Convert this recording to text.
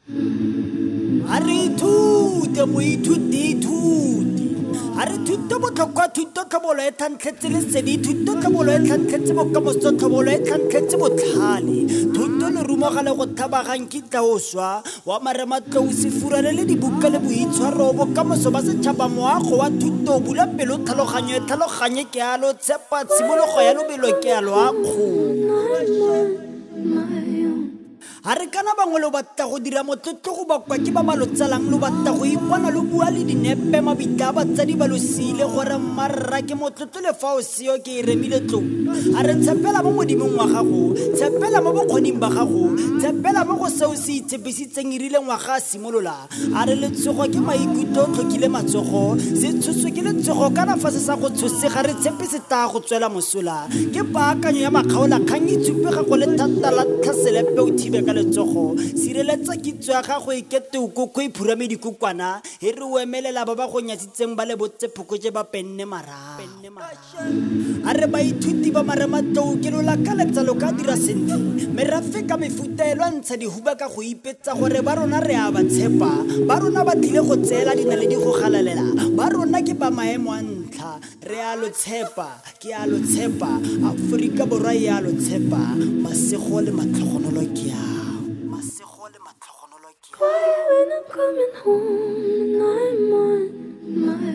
A re ithute moithuti ithute a re thuto botlhokwa thuto tlhobolo e tlhantlhetse lesedi thuto tlhobolo e tlhantlhetse bokamoso tlhobolo e tlhantlhetse botlhale thuto lerumo ga le go tlhabagang kitla o swa wa marematlou sefurane le dibuka le boitshwaro bokamoso ba setšhaba moago wa thuto bula pelo tlhaloganyo e tlhaloganye ke a lo tshepa tshimologo ya lobelo ke a lo akgola. A re kana bangwe lo batla go dira motlotlo go bakwa ke ba ba lo tsalang lo batla go ipona lo bua le dinepe mabitla a batsadi ba lo siile gore mmarra ke motlotlo le fa o seo ke e remile tlou. A re tshepela mo modimong wa gago, tshepela mo bokgoning ba gago, tshepela mo go seo se itshepisitseng e rile ngwaga a simolola. A re letshogo ke maikutlo o tlhokile matsogo, se tshoswe ke letshogo kana fa se sa go tshose ga re tshepe se taa go tswela mosola. Ke paakanyo ya makgaolakgang e tshupega go le thata la tlhaselepe o thibe ka letsogo sireletsa kitso ya gago e kete o koko e phurame dikokwana e re o emelela ba ba go nyatsitseng ba le botse phokoje ba penne marago. A re baithuti ba marematlou ke lo lakaletsa lo ka dira sentle merafe ka mefuta e lwantsha dihuba ka go ipetsa gore ba rona re a ba tshepa ba rona ba tlile go tseela dinaledi go galalela ba rona ke ba maemo a ntlha re a lo tshepa ke a lo tshepa Aforika Borwa e a lo tshepa masego le matlhogonolo ke ao. Quiet when I'm coming home and I'm on my